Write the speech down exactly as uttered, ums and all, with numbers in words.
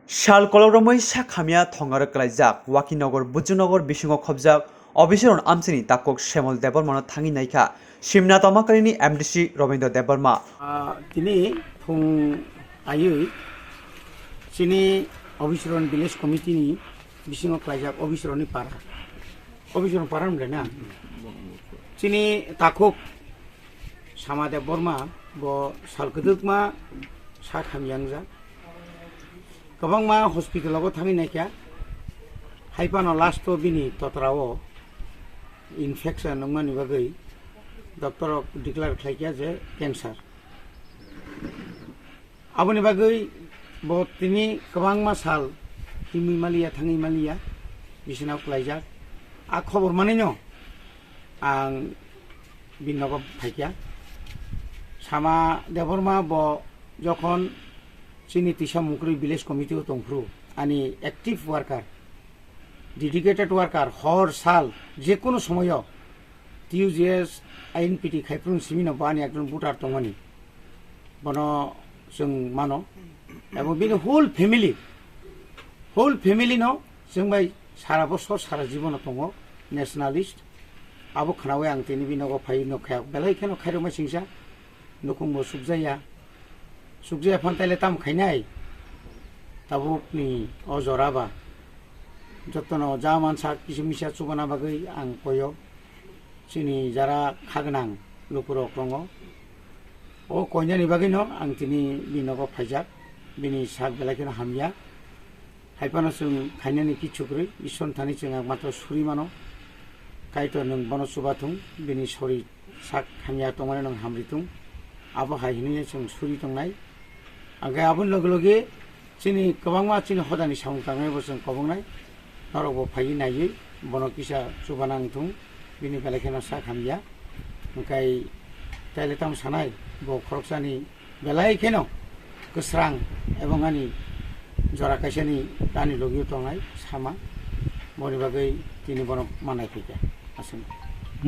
Sal kolok romwi sak hamya thongarok klaijak Wakinogar Bujunogor bisingo khobjak Obisron amchini takhuk Semol Debbarmano thangwi naikha Simna Tomakalini M D C Robindra Debbarma. Ah, tini phung aiwi chini Obisron Village Committee ni bisingo klaijak Obisroni para. Obisron para hwnle na? Chini takhuk Sama Debbarma bo sal kwdwkma sak hamya wngjak. Kwbangma hospital o bo thangwi naikha. Hai phano last o bini totra o infection wngmani bagwi doctor rok declare khlaikha je cancer. Aboni bagwi bo tini kwbangma sal himwi maliya, thangwi maliya, bisinao klaijak. A khobor manwino ang bini nogo phaikha. Sama Debbarma bo jokhon chini Tisa Mukrwi Village Committee o tongphuru, ani active worker, dedicated worker, hor sal, jekunu somoyo T U J S I N P T khaiphuru simino bo ani ekjon voter tongmani. Bono chwng mano. Abo bini whole family, whole family no chwng bai sara bosor, sara jibono tongo nationalist. Abo khnawi ang tini bini nogo phai nokha, belai kheno khairokma singsa, nukhungbo sukjaya. Sukjaya phan taile tamo khainai? Tabukni o jora ba jotono ja mansa kisa misa chubana bagwi ang koyo. Chini jara khagwnang lukurok tongo. O koinani bagwino ang tini bini nogo phaijak, bini sak belai kheno hamya. Hai phano chwng khainani kichu kwrwi, Ishwar thani chwng ang matro suri mano. Kaitor nwng bono chubathung, bini sori sak hamya tongmani nwng hamritung. Abo hai hwnwi chwng suri tongnai. Angkhe aboni loge loge chini kwbangma chini hodani samung tangnai bo chwng kobongnai. Norokbo phaiwi naiwi bono kisa chubana wngthung, bini belai kheno sak hamya. Hwnkhe taile tamo sanai, bo khoroksani belai kheno kwsrang ebong ani jora kaisani ani logio tongnai sama, boni bagwi tini bono manai phaikha. Aswk.